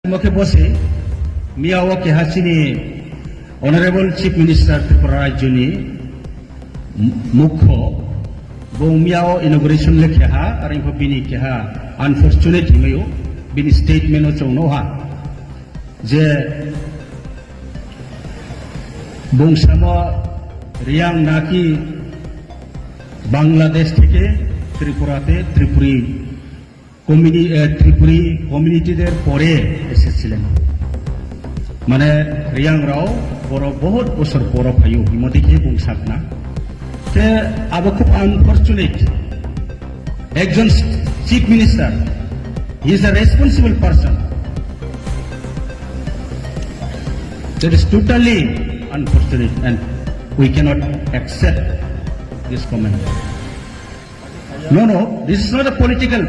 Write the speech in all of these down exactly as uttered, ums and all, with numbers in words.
Omo khe bo se, miya o keha chini Honorable Chief Minister Tripura Rajyoni mukho, bo miya o inauguration le keha, aro bini keha unfortunate himai o, bini statement o chwng no ha, je bung samo Reang naki Bangladesh থেকে ত্রিপুরাতে ত্রিপুরী কমিউনি-, এ, ত্রিপুরী কমিউনিটিদের পরে এসেছিলেন। মানে, রিয়াংরাও বড় বহুত বছর পর ফাইও, হিমতি কি বুং সাকনা। তে আবো খুব unfortunate। একজন chief minister, he is a responsible person। That is totally unfortunate and we cannot accept this comment. No, no, this is not a political.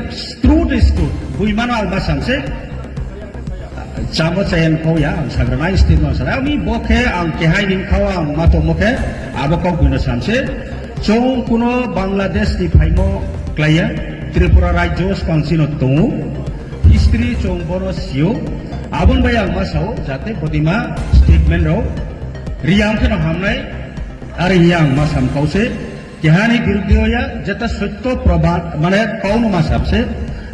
Truth is truth. Bui mano ang masam se. Chamo chayan kau ya, ang sagra nai state no sara. Ami bokhe ang kehai ning kau ang mato mokhe abo kau bui no sam se. Chong kuno Bangladesh ni phaimo klaiya, Tripura Rajyo skang sino tongo. History chong bono sio. Abon bai ang masao jate bodima statement rao. Riyang kheno hamnai. Ari yang masam kau se. Kehani biruddhe oya, jeta sotto probad, mane kau no ma sabse,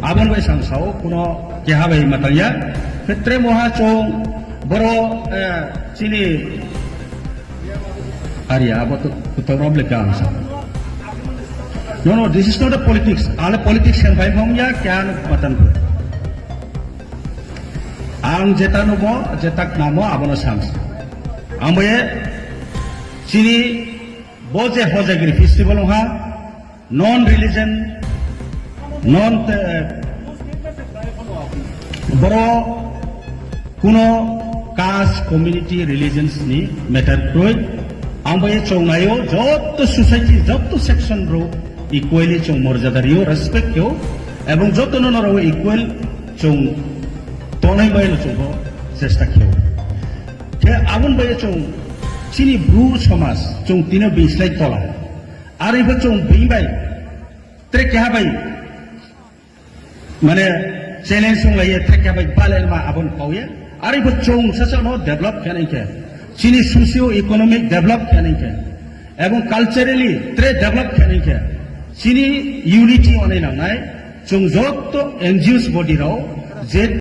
abon bai sang sao, kuno keha bai matang ya. Petre moha chong, boro, eh, chini, ari abo to, to problem ka ang sa. No, no, this is not a politics. Ale politics yang bai mong ya, kya no matan. Ang jeta no mo, jeta namo, abono sam. Ang bai, chini, Bo je Hojagiri festival wngkha non religion, non, eh, boro kuno caste, community, religions ni matter kroi. Ang bai chwng naio, jotto society, jotto section rok equally chwng morjada rio, respect keo, ebong jotto no norok equal chwng tonai bai no chwng bo chesta keo. Khe abon bai chwng chini Bru somaj chwng tino bislai tola. Ari bo chwng bini bai tre keha bai mane challenge song lai tre keha bai bale ma abon kau ye. Ari bo chwng sasa no develop khe nai khe. Chini socio economic develop khe nai khe. Ebong culturally tre develop khe nai khe. Chini unity onai nang nai. Chwng jotto N G Os body rao je